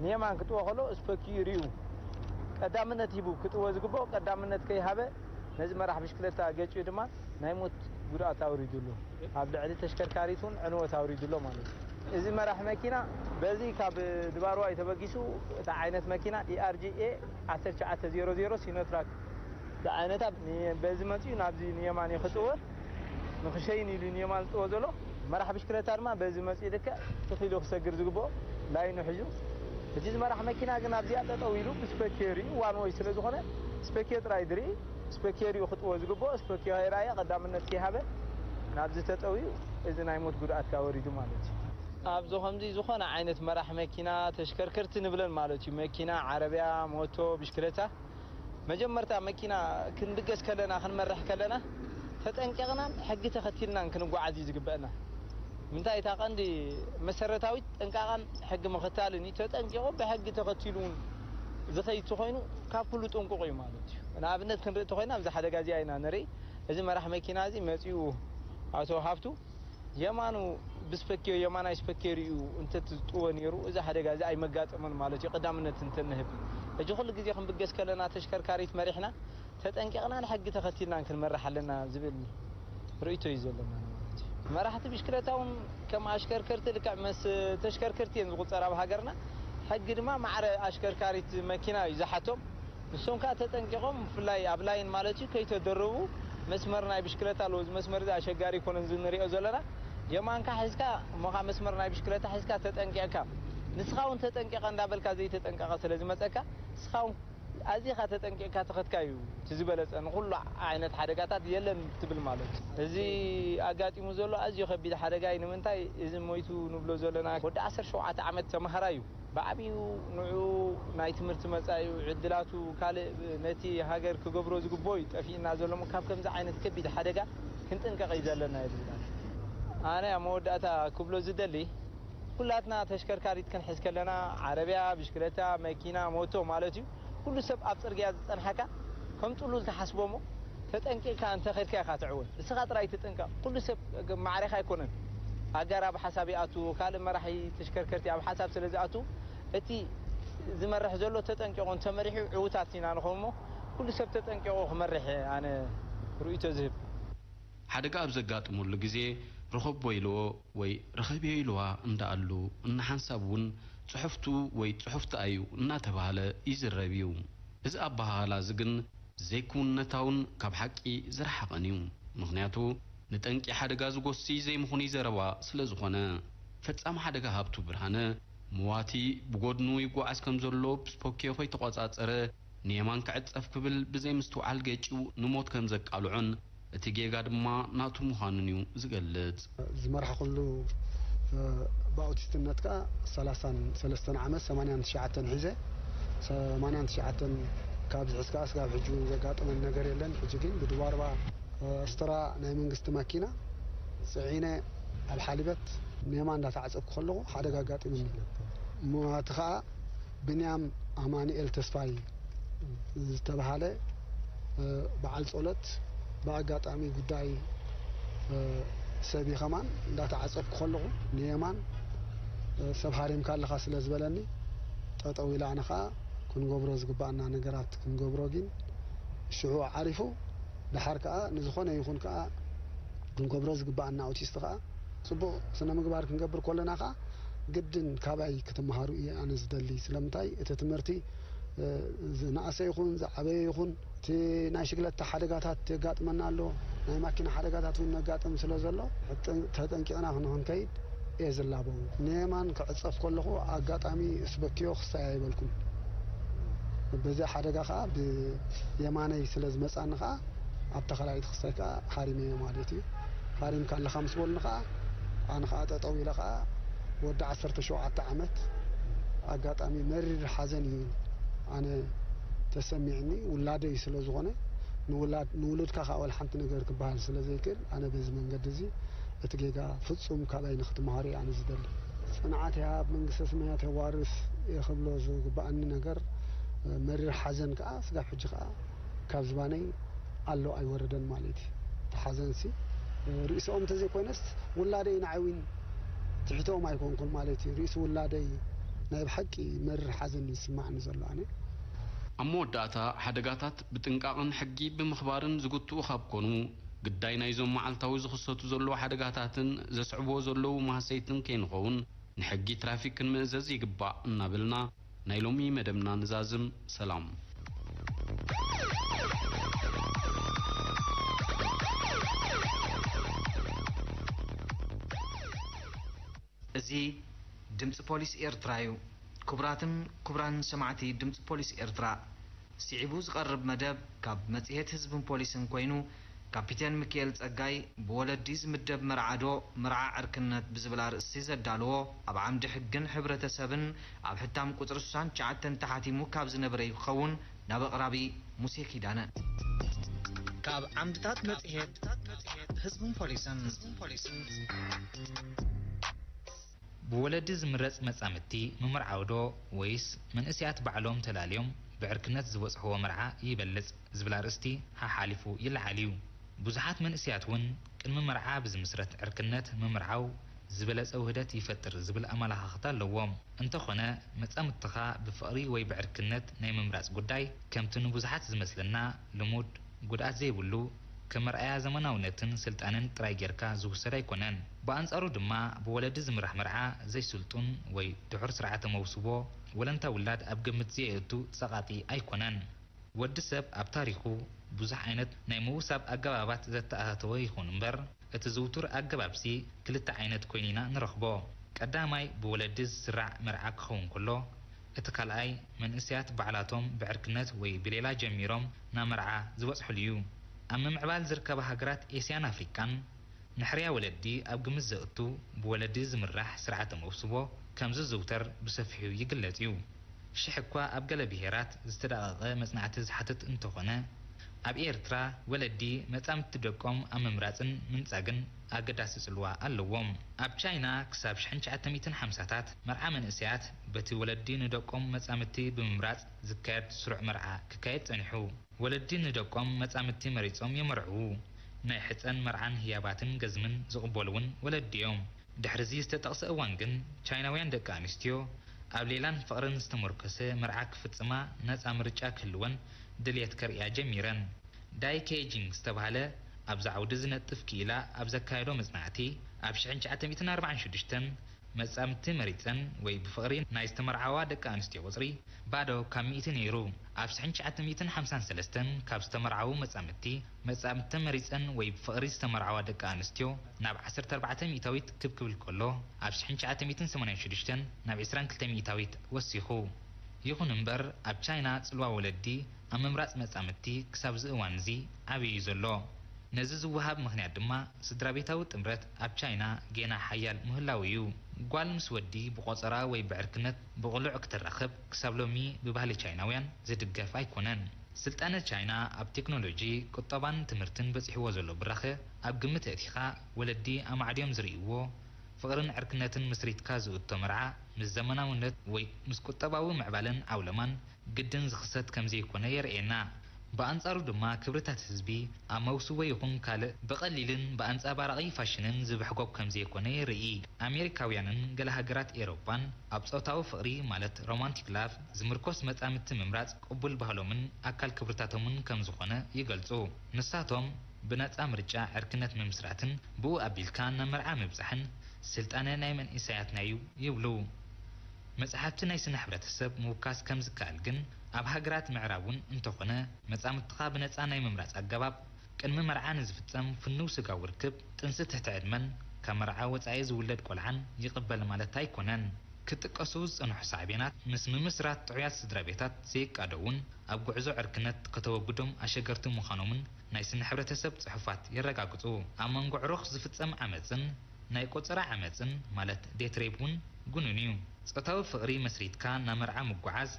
ንየማን ክጥወ ከሎ ስፖኪ ሪኡ ቀዳምነት ሂቡ ክጥወ ዝግብኦ ቀዳምነት ከይሃበ ነዚ መራሕ ብሽክለታ ገጭኡ ድማ ናይ ሞት ጉድኣት ኣውሪዱ ኣሎ። ኣብ ልዕሊ ተሽከርካሪት እውን ዕንወት ኣውሪዱ ኣሎ ማለት እዩ። እዚ መራሕ መኪና በዚ ካብ ድባርዋይ ተበጊሱ እታ ዓይነት መኪና ኢኣርጂ ኤ ዓሰርተ ትሽዓተ ዜሮ ዜሮ ሲኖትራክ ዝዓይነታ በዚ መፂኡ ናብዚ ንየማን እዩ ክጥወ ንኽሸይን ኢሉ ንየማን ዝጥወ ዘሎ መራሕ ብሽክለታ ድማ በዚ መፂኡ ልክዕ ትኽ ኢሉ ክሰግር ዝግብኦ ላይኑ ሒዙ እቲ ዝመራሕ መኪና ግን ኣብዚኣ ጠጠው ኢሉ ብስፔኪዮ ሪኡ ዋን ወይ ስለ ዝኾነ ስፔኪዮ ጥራይ ድርኢ ስፔኪዮ ሪኡ ክጥወ ዝግብኦ ስፔኪዮ ከይረኣየ ቀዳምነት ከይሃበ ናብዚ ተጠውዩ እዚ ናይ ሞት ጉድኣት ካወሪዱ ማለት እዩ። ኣብዚ ከምዚ ዝኾነ ዓይነት መራሕ መኪና ተሽከርከርቲ ንብለን ማለት እዩ መኪና ዓረብያ ሞቶ ብሽክለታ መጀመርታ መኪና ክንብገስ ከለና ክንመርሕ ከለና ተጠንቂቕናን ሕጊ ተኸቲልናን ክንጓዓዝ እዩ ዝግበአና። ምንታይ እታ ቀንዲ መሰረታዊት ጥንቃቓን ሕጊ ምኽታልን እዩ። ተጠንቂቑ ብሕጊ ተኸቲሉ እውን ዝኸይድ ተኾይኑ ካብ ኩሉ ጥንቁቕ እዩ ማለት እዩ። ንኣብነት ክንርኢ ተኾይና ኣብዚ ሓደጋ እዚኣ ኢና ንርኢ። እዚ መራሕ መኪና እዚ መፂኡ ኣቶ ሃብቱ የማኑ ብስፐኪዮ የማናይ ስፐኪዮ ሪኡ እንተትጥወ ነይሩ እዚ ሓደጋ እዚ ኣይመጋጠመን ማለት እዩ። ቀዳምነት እንተንህብ ሕጂ ኩሉ ግዜ ክንብገስ ከለና ተሽከርካሪት መሪሕና ተጠንቂቕና ንሕጊ ተኸቲልናን ክንመርሕ ኣለና ዝብል ርእይቶ እዩ ዘለና ማለት እዩ። መራሕቲ ብሽክለታ እውን ከም ኣሽከርከርቲ ልክዕ መስ ተሽከርከርቲ እየን ዝቁፀር ኣብ ሃገርና። ሕጊ ድማ ማዕረ ኣሽከርካሪት መኪና እዩ ዝሓቶም። ንሶም ከዓ ተጠንቂቖም ብፍላይ ኣብ ላይን ማለት እዩ ከይተደረቡ መስመር ናይ ብሽክለታ ኣለዎ። እዚ መስመር እዚ ኣሸጋሪ ይኮነን እዚ ንሪኦ ዘለና የማንካ ሒዝካ እሞ ከዓ መስመር ናይ ብሽክለታ ሒዝካ ተጠንቂቕካ ንስኻ እውን ተጠንቂቐ እንዳበልካ ዘይተጠንቀቐ ስለ ዝመፀካ ንስኻ እውን ኣዚኻ ተጠንቂቕካ ተኸትካ እዩ እቲ ዝበለፀ ንኩሉ ዓይነት ሓደጋታት የለን ትብል ማለት እዩ። እዚ ኣጋጢሙ ዘሎ ኣዝዩ ከቢድ ሓደጋ እዩ። ንምንታይ እዚ ሞይቱ ንብሎ ዘለና ወዲ ዓሰርተ ሸውዓተ ዓመት ተማሃራይ እዩ። ብዓብዩ ንዑ ናይ ትምህርቲ መጻኢኡ ዕድላቱ ካልእ ነቲ ሃገር ክገብሮ ዝግብኦ እዩ ጠፊእና ዘሎ እሞ ካብ ከምዚ ዓይነት ከቢድ ሓደጋ ክንጥንቀቕ እዩ ዘለና ይብል። ኣነ ኣብ መወዳእታ ክብሎ ዝደሊ ኩላትና ተሽከርካሪት ክንሕዝ ከለና ዓረብያ፣ ብሽክለታ፣ መኪና፣ ሞቶ ማለት እዩ ኩሉ ሰብ ኣብ ጽርግያ ዝጸንሓካ ከም ጥሉል ትሓስቦ እሞ ተጠንቂቕካ እንተኸድካ ኢኻ ትዕወት። እስኻ ጥራይ ትጥንቀቕ። ኩሉ ሰብ ማዕሬኻ ኣይኮነን ኣጋር ኣብ ሓሳብ ይኣቱ፣ ካልእ መራሒ ተሽከርከርቲ ኣብ ሓሳብ ስለ ዝኣቱ እቲ ዝመርሕ ዘሎ ተጠንቂቑ እንተመሪሑ ዕውታት ኢና ንኸውን እሞ ኩሉ ሰብ ተጠንቂቑ ክመርሕ ኣነ ርእይቶ ዝህብ። ሓደጋ ኣብ ዘጋጥመሉ ግዜ ርኸቦ ኢልዎ ወይ ርኸብዮ ኢልዋ እንዳኣሉ እናሓንሳብ እውን ጽሑፍቱ ወይ ጽሑፍትኣዩ እናተባህለ ይዝረብ እዩ። እዚ ኣበሃህላ እዚ ግን ዘይክውንነታውን ካብ ሓቂ ዝረሓቐን እዩ። ምኽንያቱ ንጠንቂ ሓደጋ ዝጎሲ ዘይምኹኑይ ዘረባ ስለ ዝኾነ። ፈጻሚ ሓደጋ ሃብቱ ብርሃነ መዋቲ ብጎድኑ ይጓዓዝ ከም ዘሎ ብስፖኪዮ ከይተቖጻጸረ ንየማን ክዕጸፍ ክብል ብዘይምስትውዓል ገጭው ንሞት ከም ዘቃልዖን እቲ ጌጋ ድማ ናቱ ምዃኑን እዩ ዝገልጽ። ዝመርሓኹሉ ብኣውቲስትነት ከኣ ሰላሳን ሰለስተን ዓመት ሰማንያን ትሽዓተን ሒዘ ሰማንያን ትሽዓተን ካብ ዝሕዝ ከኣ ስጋብ ሕጂ እውን ዘጋጠመን ነገር የለን። ሕጂ ግን ብድባርባ ስትራ ናይ መንግስቲ መኪና ጽዒነ ኣብ ሓሊበት ንየማን እንዳተዓጸብኩ ከለኹ ሓደጋ ኣጋጢሙኒ። ሞዋቲ ከኣ ብንያም ኣማኑኤል ተስፋይ ዝተባሃለ በዓል ጸሎት ብኣጋጣሚ ጉዳይ ሰብ ከማን እንዳተዓጸብኩ ከለኹ ንየማን ሰብ ሃሪምካ ኣለኻ ስለ ዝበለኒ ጠጠው ኢለ ኣነ ከኣ ክንገብሮ ዝግባኣና ነገራት ክንገብሮ ግን ሽዑ ዓሪፉ ደሓር ከኣ ንዝኾነ ይኹን ከኣ ክንገብሮ ዝግባኣና ኣውቲስት ከኣ ጽቡቕ ስነ ምግባር ክንገብር ከለና ከኣ ግድን ካባይ ክትመሃሩ እየ ኣነ ዝደሊ። ስለምንታይ እቲ ትምህርቲ ዝነኣሰ ይኹን ዝዓበየ ይኹን እቲ ናይ ሽግለታ ሓደጋታት የጋጥመና ኣሎ፣ ናይ ማኪና ሓደጋታት እውን ነጋጥም ስለ ዘሎ ተጠንቂቕና ንኽንከይድ እየ ዝላበው። ንየማን ክዕጸፍ ከለኹ ኣጋጣሚ ስበክዮ ክሳይ ኣይበልኩን። በዚ ሓደጋ ከዓ ብየማነይ ስለ ዝመጻኒ ከዓ ኣብታ ካልኣይቲ ክሳይ ከዓ ሃሪመዮ ማለት እዩ። ሃሪምካ ኣለኻ ምስ በሉኒ ከዓ ኣነ ከዓ ጠጠው ኢለ ከዓ ወዲ ዓሰርተ ሸውዓተ ዓመት ኣጋጣሚ መሪር ሓዘን እዩ ኣነ ተሰሚዕኒ። ውላደይ ስለ ዝኾነ ንውላድ ንውሉድካ ከዓ ወላ ሓንቲ ነገር ክበሃል ስለ ዘይክእል ኣነ በዚ መንገዲ እዚ እቲ ጌጋ ፍጹም ካባይ ንክትመሃሩ እየ ኣነ ዝደሊ። ጽንዓት ይሃብ መንግስተ ሰማያት የዋርስ እየ ክብሎ ዝግበኣኒ ነገር መሪር ሓዘን ከዓ ስጋብ ሕጂ ከዓ ካብ ዝባነይ ኣሎ ኣይወረደን ማለት እዩ። እቲ ሓዘንሲ ርእስኦም እንተዘይኮይነስ ውላደይ ንዓይ እውን ትሕትኦም ኣይኮንኩን ማለት እዩ። ርእሲ ውላደይ ናይ ብሓቂ መሪር ሓዘን ይስማዕኒ ዘሎ ኣነ። ኣብ መወዳእታ፣ ሓደጋታት ብጥንቃቕን ሕጊ ብምኽባርን ዝግትኡ ካብ ኮኑ፣ ግዳይ ናይዞም መዓልታዊ ዝኽሰቱ ዘለዉ ሓደጋታትን ዘስዕብዎ ዘለዉ ማህሰይትን ከይንኸውን፣ ንሕጊ ትራፊክ ክንምእዘዝ ይግባእ እናበልና፣ ናይ ሎሚ መደብና ንዛዝም። ሰላም። እዚ ድምፂ ፖሊስ ኤርትራ እዩ። ክቡራትን ክቡራን ሰማዕቲ ድምፂ ፖሊስ ኤርትራ፣ ስዒቡ ዝቐርብ መደብ ካብ መጽሔት ህዝብን ፖሊስን ኮይኑ፣ ካፒቴን ሚኪኤል ጸጋይ ብወለዲ ዝምደብ መርዓ ዶ መርዓ ዕርክነት ብዝብል ኣርእስቲ ዘዳለዎ ኣብ ዓምዲ ሕግን ሕብረተሰብን ኣብ ሕታም ቁጽሪ ስሳን ትሽዓተን ተሓቲሙ ካብ ዝነበረ ይኸውን። ናብ ኣቕራቢ ሙሴ ኪዳነ። ካብ ዓምድታት መጽሔት ህዝብን ፖሊስን። ብወለዲ ዝምረጽ መጻምድቲ ምምርዓው ዶ ወይስ መንእሰያት ባዕሎም ተላልዮም ብዕርክነት ዝበጽሕዎ መርዓ ይበልጽ ዝብል ኣርእስቲ ሓሓሊፉ ይለዓል እዩ። ብዙሓት መንእሰያት እውን ቅድሚ መርዓ ብዝምስረት ዕርክነት ምምርዓው ዝበለጸ ውህደት ይፈጥር ዝብል ኣመለኻኽታ ኣለዎም። እንተኾነ፣ መጻምድትኻ ብፍቕሪ ወይ ብዕርክነት ናይ ምምራጽ ጉዳይ ከምቲ ንብዙሓት ዝመስለና ልሙድ፣ ጉድኣት ዘይብሉ፣ ከም መርኣያ ዘመናውነትን ስልጣነን ጥራይ ጌርካ ዝውሰድ ኣይኮነን። ብኣንጻሩ ድማ፣ ብወለዲ ዝምራሕ መርዓ ዘይስልጡን ወይ ድሑር ስርዓተ መውስቦ፣ ወለንታ ውላድ ኣብ ግምት ዘየእቱ ጸቓጢ ኣይኮነን። ወዲ ሰብ ኣብ ታሪኹ ብዙሕ ዓይነት ናይ ምውሳብ ኣገባባት ዘተኣታተወ ይኹን እምበር፣ እቲ ዝውቱር ኣገባብሲ ክልተ ዓይነት ኮይኑ ኢና ንረኽቦ። ቀዳማይ ብወለዲ ዝስራዕ መርዓ ክኸውን ከሎ፣ እቲ ካልኣይ መንእሰያት ባዕላቶም ብዕርክነት ወይ ብሌላ ጀሚሮም ናብ መርዓ ዝበጽሕሉ እዩ። ኣብ ምምዕባል ዝርከባ ሃገራት ኤስያን ኣፍሪቃን፣ ንሕርያ ወለዲ ኣብ ግምት ዘእቱ ብወለዲ ዝምራሕ ስርዓተ መውስቦ ከም ዝዝውተር ብሰፊሑ ይግለጽ እዩ። ሽሕ እኳ ኣብ ገለ ብሄራት ዝተዳቐቐ መጽናዕቲ ዝሓትት እንተኾነ፣ ኣብ ኤርትራ ወለዲ መጻምድቲ ደቆም ኣብ ምምራጽን ምንጻግን ኣገዳሲ ጽልዋ ኣለዎም። ኣብ ቻይና ክሳብ ሽሕን ትሽዓተ ሚእትን ሓምሳታት መርዓ መንእሰያት በቲ ወለዲ ንደቆም መጻምድቲ ብምምራጽ ዝካየድ ስሩዕ መርዓ ክካየድ ጸኒሑ። ወለዲ ንደቆም መጻምድቲ መሪጾም የመርዕዉ። ናይ ሕጸን መርዓን ህያባትን ገዝምን ዝቕበሉ እውን ወለዲ እዮም። ድሕሪ እዚ ዝተጠቕሰ እዋን ግን፣ ቻይናውያን ደቂ ኣንስትዮ ኣብ ሌላን ፍቕርን ዝተመርኮሰ መርዓ ክፍጽማ ነጻ ምርጫ ክህልወን ድልየት ከርእያ ጀሚረን። ዳይ ኬጂንግ ዝተባህለ ኣብዚ ዓውዲ ዝነጥፍ ክኢላ ኣብ ዘካየዶ መጽናዕቲ፣ ኣብ ሽሕን ትሽዓተ ሚእትን ኣርባዓን ሽዱሽተን መጻምድቲ መሪጸን ወይ ብፍቕሪ ናይ ዝተመርዓዋ ደቂ ኣንስትዮ ቁጽሪ ባዶ ካብ ሚእቲ ነይሩ። ኣብ ሽሕን ትሽዓተ ሚእትን ሓምሳን ሰለስተን ካብ ዝተመርዓዉ መጻምድቲ፣ መጻምድተን መሪጸን ወይ ብፍቕሪ ዝተመርዓዋ ደቂ ኣንስትዮ ናብ ዓሰርተ ኣርባዕተ ሚእታዊት ክብ ክብል ከሎ፣ ኣብ ሽሕን ትሽዓተ ሚእትን ሰማንያን ሽዱሽተን ናብ ዕስራን ክልተ ሚእታዊት ወሲኹ። ይኹን እምበር፣ ኣብ ቻይና ጽልዋ ወለዲ ኣብ ምምራጽ መጻምድቲ ክሳብ እዚ እዋን እዚ ዓብዩ እዩ ዘሎ። ነዚ ዝወሃብ ምኽንያት ድማ፣ ስድራቤታዊ ጥምረት ኣብ ቻይና ጌና ሓያል ምህላዉ እዩ። ጓል ምስ ወዲ ብቖጸራ ወይ ብዕርክነት ብቕሉዕ ክትራኸብ ክሳብ ሎሚ ብባህሊ ቻይናውያን ዝድገፍ ኣይኮነን። ስልጣነ ቻይና ኣብ ቴክኖሎጂ፣ ቁጠባን ትምህርትን በጺሕዎ ዘሎ ብራኸ ኣብ ግምት ኣእቲኻ፣ ወለዲ ኣማዕድዮም ዝርእይዎ፣ ፍቕርን ዕርክነትን ምስሪትካ ዝእቶ መርዓ ምስ ዘመናውነት ወይ ምስ ቁጠባዊ ምዕባለን ዓውለማን ግድን ዝኽሰት ከም ዘይኮነ የርእየና። ብኣንጻሩ ድማ፣ ክብርታት ህዝቢ ኣብ መውስቦ ይኹን ካልእ ብቐሊልን ብኣንጸባራቒ ፋሽንን ዝብሕጎግ ከም ዘይኮነ የርኢ። ኣሜሪካውያንን ገለ ሃገራት ኤውሮጳን ኣብ ጾታዊ ፍቕሪ፣ ማለት ሮማንቲክ ላቭ፣ ዝምርኮስ መጻምድቲ ምምራጽ ቅቡል ባህሎምን ኣካል ክብርታቶምን ከም ዝኾነ ይገልጹ። ንሳቶም፣ ብነጻ ምርጫ ዕርክነት ምምስራትን ብኡ ኣቢልካ ናብ መርዓ ምብጻሕን ስልጣነ ናይ መንእሰያትና እዩ ይብሉ። መጽሓፍቲ ናይ ስነ ሕብረተሰብ ምውካስ ከም ዝከኣል ግን፣ ኣብ ሃገራት ምዕራብ እውን እንተኾነ፣ መጻምድትኻ ብነጻ ናይ ምምራጽ ኣገባብ፣ ቅድሚ መርዓ ንዝፍጸም ፍኑው ስጋዊ ርክብ፣ ጥንሲ ትሕቲ ዕድመን ካብ መርዓ ወጻኢ ዝውለድ ቆልዓን ይቕበል ማለት ኣይኮነን። ክጥቀሱ ዝጸንሑ ሳዕቤናት፣ ምስ ምምስራት ጥዑያት ስድራቤታት ዘይቃዶ እውን፣ ኣብ ጉዕዞ ዕርክነት ከተወግዶም ኣሸገርቲ ምዃኖምን ናይ ስነ ሕብረተሰብ ጽሑፋት የረጋግጹ። ኣብ መንጎ ኣዕሩኽ ዝፍጸም ዓመጽን ናይ ቆጸራ ዓመጽን፣ ማለት ዴት ሬፕ፣ እውን ግኑን እዩ። ጾታዊ ፍቕሪ መስሪትካ ናብ መርዓ ምጉዓዝ፣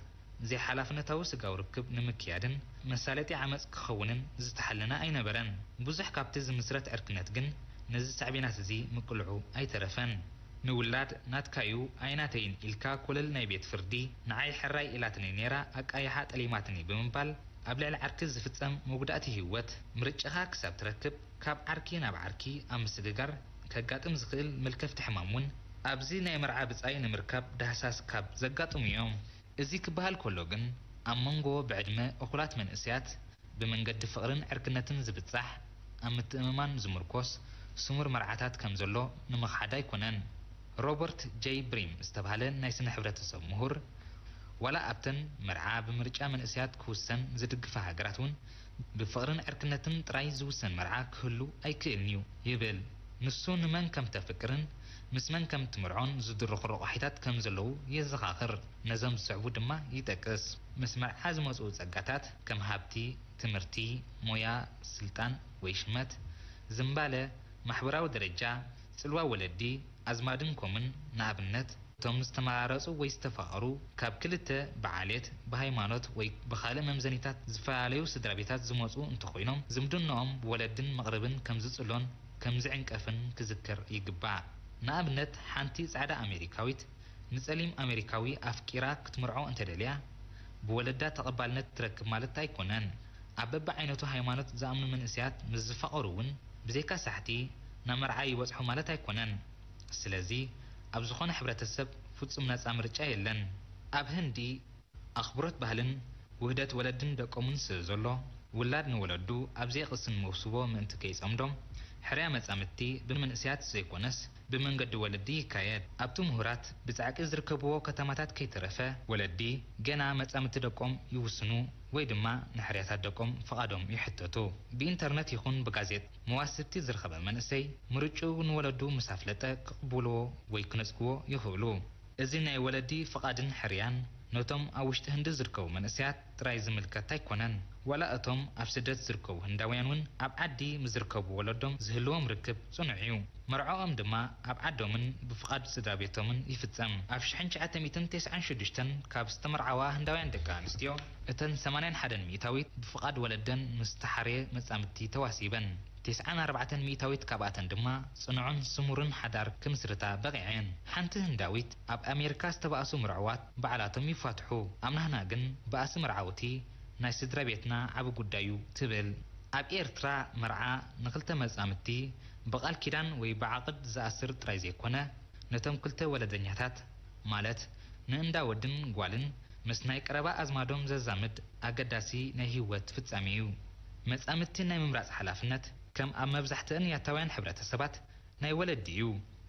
ዘይሓላፍነታዊ ስጋዊ ርክብ ንምክያድን መሳለጢ ዓመጽ ክኸውንን ዝተሓለነ ኣይነበረን። ብዙሕ ካብቲ ዝምስረት ዕርክነት ግን ነዚ ሳዕቤናት እዚ ምቅልዑ ኣይተረፈን። ንውላድ ናትካዩ ኣይናተይን ኢልካ ኮለል ናይ ቤት ፍርዲ ንዓይ ሕራይ ኢላትኒ ነይራ ኣቃይሓ ጠሊማትኒ ብምባል ኣብ ልዕሊ ዓርኪ ዝፍጸም መጉዳእቲ ህይወት ምርጫኻ ክሳብ ትረክብ ካብ ዓርኪ ናብ ዓርኪ ኣብ ምስግጋር ከጋጥም ዝኽእል መልከፍቲ ሕማም እውን ኣብዚ ናይ መርዓ ብጻይ ንምርካብ ዳህሳስ ካብ ዘጋጥሙ እዮም። እዚ ክበሃል ከሎ ግን ኣብ መንጎ ብዕድመ እኹላት መንእሰያት ብመንገዲ ፍቕርን ዕርክነትን ዝብጻሕ ኣብ ምትእምማን ዝምርኮስ ስሙር መርዓታት ከም ዘሎ ንምኽሓድ ኣይኮነን። ሮበርት ጀይ ብሪም ዝተባህለ ናይ ስነ ሕብረተሰብ ምሁር ዋላ ኣብተን መርዓ ብምርጫ መንእሰያት ክውሰን ዝድግፋ ሃገራት እውን ብፍቕርን ዕርክነትን ጥራይ ዝውሰን መርዓ ክህሉ ኣይክእልን እዩ ይብል። ንሱ ንመን ከም ተፍቅርን ምስ መን ከም ትምርዖን ዝድርኹ ረቋሒታት ከም ዘለዉ የዘኻኽር። ነዞም ዝስዕቡ ድማ ይጠቅስ። ምስ መርዓ ዝመጽኡ ጸጋታት ከም ሃብቲ፣ ትምህርቲ፣ ሞያ፣ ስልጣን ወይ ሽመት፣ ዝምባለ፣ ማሕበራዊ ደረጃ፣ ጽልዋ ወለዲ፣ ኣዝማድን ኮምን ንኣብነት። እቶም ዝተመራረጹ ወይ ዝተፋቐሩ ካብ ክልተ ብዓሌት፣ ብሃይማኖት ወይ ብኻልእ መምዘኒታት ዝፈላለዩ ስድራቤታት ዝመጹ እንተኾይኖም ዝምድንኦም ብወለድን መቕርብን ከም ዝጽሎን ከም ዝዕንቀፍን ክዝከር ይግባእ። ንኣብነት ሓንቲ ጻዕዳ ኣሜሪካዊት ንጸሊም ኣሜሪካዊ ኣፍቂራ ክትምርዖ እንተደልያ ብወለዳ ተቐባልነት ትረክብ ማለት ኣይኮነን። ኣብ በብዓይነቱ ሃይማኖት ዝኣምኑ መንእሰያት ምስ ዝፋቐሩ እውን ብዘይካ ሳሕቲ ናብ መርዓ ይበጽሑ ማለት ኣይኮነን። ስለዚ ኣብ ዝኾነ ሕብረተሰብ ፍጹም ነጻ ምርጫ የለን። ኣብ ህንዲ ኣኽብሮት ባህልን ውህደት ወለድን ደቆምን ስለ ዘሎ ውላድ ንወለዱ ኣብ ዘይቕስን መውስቦ ምእንቲ ከይጸምዶም ሕርያ መጻምድቲ ብመንእሰያት ዘይኮነስ ብመንገዲ ወለዲ ይካየድ። ኣብቲ ምሁራት ብጻዕቂ ዝርከብዎ ከተማታት ከይተረፈ ወለዲ ገና መጻምድቲ ደቆም ይውስኑ ወይ ድማ ንሕርያታት ደቆም ፍቓዶም ይሕተቱ። ብኢንተርነት ይኹን ብጋዜጥ መዋስብቲ ዝረኸበ መንእሰይ ምርጭኡ ንወለዱ ምስ ኣፍለጠ ክቕብልዎ ወይ ክነጽግዎ ይኽእሉ። እዚ ናይ ወለዲ ፍቓድን ሕርያን ነቶም ኣብ ውሽጢ ህንዲ ዝርከቡ መንእሰያት ጥራይ ዝምልከት ኣይኮነን። ዋላ እቶም ኣብ ስደት ዝርከቡ ህንዳውያን እውን ኣብ ዓዲ ምስ ዝርከቡ ወለዶም ዝህልዎም ርክብ ጽኑዕ እዩ። መርዓኦም ድማ ኣብ ዓዶምን ብፍቓድ ስድራ ቤቶምን ይፍጸም። ኣብ ሽሕን ትሽዓተ ሚእትን ተስዓን ሽዱሽተን ካብ ዝተመርዓዋ ህንዳውያን ደቂ ኣንስትዮ እተን ሰማንያን ሓደን ሚእታዊት ብፍቓድ ወለደን ምስ ተሓርየ መጻምድቲ ተዋሲበን። ተስዓን ኣርባዕተን ሚእታዊት ካብኣተን ድማ ጽኑዕን ስሙርን ሓዳር ክምስርታ በቒዐን። ሓንቲ ህንዳዊት ኣብ ኣሜሪካ ዝተባእሱ ምርዕዋት ባዕላቶም ይፋትሑ፣ ኣብ ናህና ግን ባእሲ መርዓውቲ ናይ ስድራ ቤትና ዓቢ ጉዳይ እዩ ትብል። ኣብ ኤርትራ መርዓ ንኽልተ መጻምድቲ ብቓል ኪዳን ወይ ብዓቕድ ዝኣስር ጥራይ ዘይኮነ፣ ነቶም ክልተ ወለደኛታት ማለት ንእንዳ ወድን ጓልን ምስ ናይ ቀረባ ኣዝማዶም ዘዛምድ ኣገዳሲ ናይ ህይወት ፍጻሜ እዩ። መጻምድቲ ናይ ምምራጽ ሓላፍነት ከም ኣብ መብዛሕትአን ያታውያን ሕብረተሰባት ናይ ወለዲ እዩ።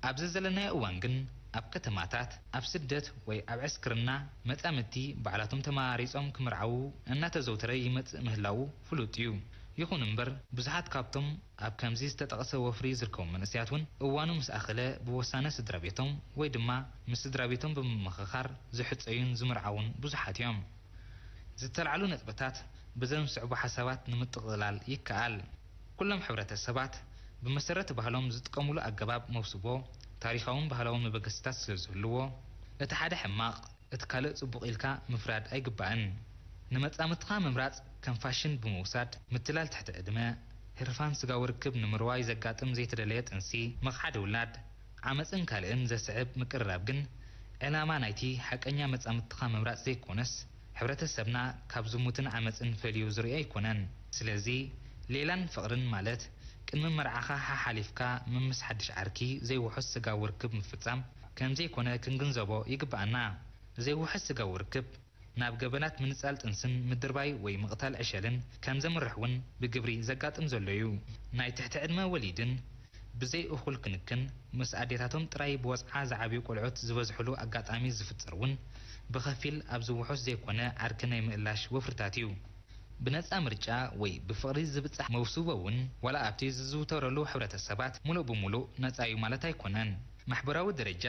ኣብዚ ዘለናዮ እዋን ግን ኣብ ከተማታት፣ ኣብ ስደት ወይ ኣብ ዕስክርና መጻምድቲ ባዕላቶም ተመራሪጾም ክምርዓዉ እናተዘውተረ ይመጽእ ምህላዉ ፍሉጥ እዩ። ይኹን እምበር ብዙሓት ካብቶም ኣብ ከምዚ ዝተጠቕሰ ወፍሪ ዝርከቡ መንእሰያት እውን እዋኑ ምስ ኣኸለ ብወሳነ ስድራ ቤቶም ወይ ድማ ምስ ስድራ ቤቶም ብምምኽኻር ዝሕጸዩን ዝምርዓዉን ብዙሓት እዮም። ዝተላዕሉ ነጥብታት ብዘን ዝስዕቡ ሓሳባት ንምጥቕላል ይከኣል። ኩሎም ሕብረተሰባት ብመሰረት ባህሎም ዝጥቀምሉ ኣገባብ መውስቦ ታሪኻውን ባህላውን መበገሲታት ስለ ዝህልዎ እቲ ሓደ ሕማቕ እቲ ካልእ ጽቡቕ ኢልካ ምፍራድ ኣይግባእን። ንመጻምድትኻ ምምራጽ ከም ፋሽን ብምውሳድ ምትላል ትሕቲ ዕድመ፣ ህርፋን ስጋዊ ርክብ ንምርዋይ ዘጋጥም ዘይተደለየ ጥንሲ፣ ምኽሓድ ውላድ፣ ዓመጽን ካልእን ዘስዕብ ምቅርራብ ግን ዕላማ ናይቲ ሓቀኛ መጻምድትኻ ምምራጽ ዘይኮነስ ሕብረተሰብና ካብ ዝሙትን ዓመጽን ፈልዩ ዝርእዮ ኣይኮነን። ስለዚ ሌላን ፍቕርን ማለት ቅድሚ መርዓኻ ሓሓሊፍካ ምምስ ሓድሽ ዓርኪ ዘይውሑስ ስጋዊ ርክብ ምፍጻም ከም ዘይኮነ ክንግንዘቦ ይግብኣና። ዘይውሑስ ስጋዊ ርክብ ናብ ገበናት ምንጻል ጥንስን ምድርባይ ወይ ምቕታል ዕሸልን ከም ዘምርሕ እውን ብግብሪ ዘጋጥም ዘሎ እዩ። ናይ ትሕቲ ዕድመ ወሊድን ብዘይ እኹል ክንክን ምስ ኣዴታቶም ጥራይ ብወጽዓ ዝዓብዩ ቆልዑት ዝበዝሕሉ ኣጋጣሚ ዝፍጠር እውን ብኸፊል ኣብዚ ውሑስ ዘይኮነ ዓርኪ ናይ ምእላሽ ወፍርታት እዩ። ብነጻ ምርጫ ወይ ብፍቕሪ ዝብጻሕ መውስቦ እውን ዋላ ኣብቲ ዝዝውተረሉ ሕብረተሰባት ሙሉእ ብሙሉእ ነጻ እዩ ማለት ኣይኮነን። ማሕበራዊ ደረጃ፣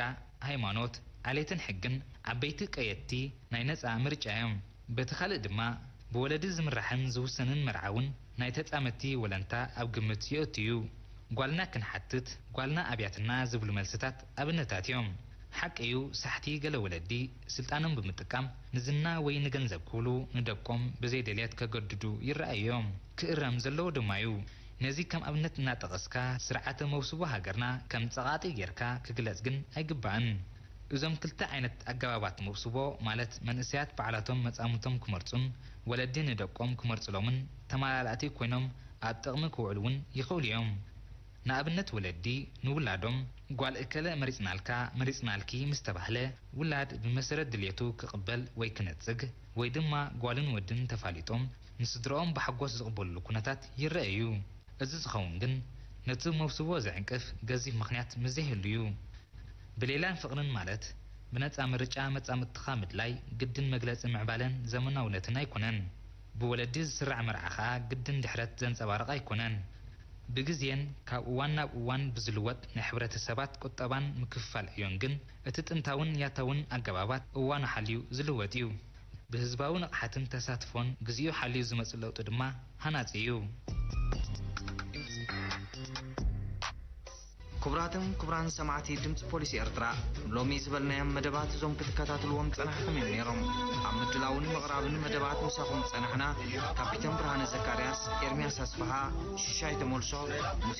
ሃይማኖት፣ ዓሌትን ሕግን ዓበይቲ ቀየድቲ ናይ ነጻ ምርጫ እዮም። በቲ ካልእ ድማ ብወለዲ ዝምራሕን ዝውሰንን መርዓ እውን ናይ ተጻመድቲ ወለንታ ኣብ ግምት የእቱ እዩ። ጓልና ክንሓትት፣ ጓልና ኣብያትና ዝብሉ መልስታት ኣብነታት እዮም። ሓቂ እዩ፣ ሳሕቲ ገለ ወለዲ ስልጣኖም ብምጥቃም ንዝና ወይ ንገንዘብ ክብሉ ንደቆም ብዘይ ድልየት ከገድዱ ይረኣዩ እዮም። ክእረም ዘለዎ ድማ እዩ። ነዚ ከም ኣብነት እናጠቐስካ፣ ስርዓተ መውስቦ ሃገርና ከም ጸቓጢ ጌርካ ክግለጽ ግን ኣይግባእን። እዞም ክልተ ዓይነት ኣገባባት መውስቦ፣ ማለት መንእሰያት ባዕላቶም መጻምቶም ክመርጹን ወለዲ ንደቆም ክመርጹሎምን ተመላላእቲ ኮይኖም ኣብ ጥቕሚ ክውዕሉ እውን ይኽእሉ እዮም። ንኣብነት ወለዲ ንውላዶም፣ "ጓል እከለ መሪጽናልካ፣ መሪጽናልኪ" ምስ ተባህለ፣ ውላድ ብመሰረት ድልየቱ ክቕበል ወይ ክነጽግ፣ ወይ ድማ ጓልን ወድን ተፋሊጦም ንስድራኦም ብሓጎስ ዝቕበሉሉ ኩነታት ይረአ እዩ። እዚ ዝኸውን ግን ነቲ መውስቦ ዝዕንቅፍ ገዚፍ ምኽንያት ምስ ዘይህሉ እዩ። ብሌላን ፍቕርን ማለት ብነጻ ምርጫ መጻምድትኻ ምድላይ ግድን መግለጺ ምዕባለን ዘመናውነትን ኣይኮነን። ብወለዲ ዝስራዕ መርዓ ከኣ ግድን ድሕረት ዘንጸባርቕ ኣይኮነን። ብግዜን ካብ እዋን ናብ እዋን ብዝልወጥ ናይ ሕብረተሰባት ቁጠባን ምክፍፋል ዕዮን ግን እቲ ጥንታውን ያታውን ኣገባባት እዋኑ ሓልዩ ዝልወጥ እዩ። ብህዝባዊ ንቕሓትን ተሳትፎን ግዚኡ ሓልዩ ዝመጽእ ለውጢ ድማ ሃናጺ እዩ። ክቡራትን ክቡራን ሰማዕቲ ድምፂ ፖሊስ ኤርትራ፣ ሎሚ ዝበልናዮም መደባት እዞም ክትከታተልዎም ጸናሕኩም እዮም ነይሮም። ኣብ ምድላውን ምቕራብን መደባት ምሳኹም ጸናሕና ካፒተን ብርሃነ ዘካርያስ፣ ኤርምያስ ኣስፍሃ፣ ሽሻይ ተመልሶ፣ ሙሴ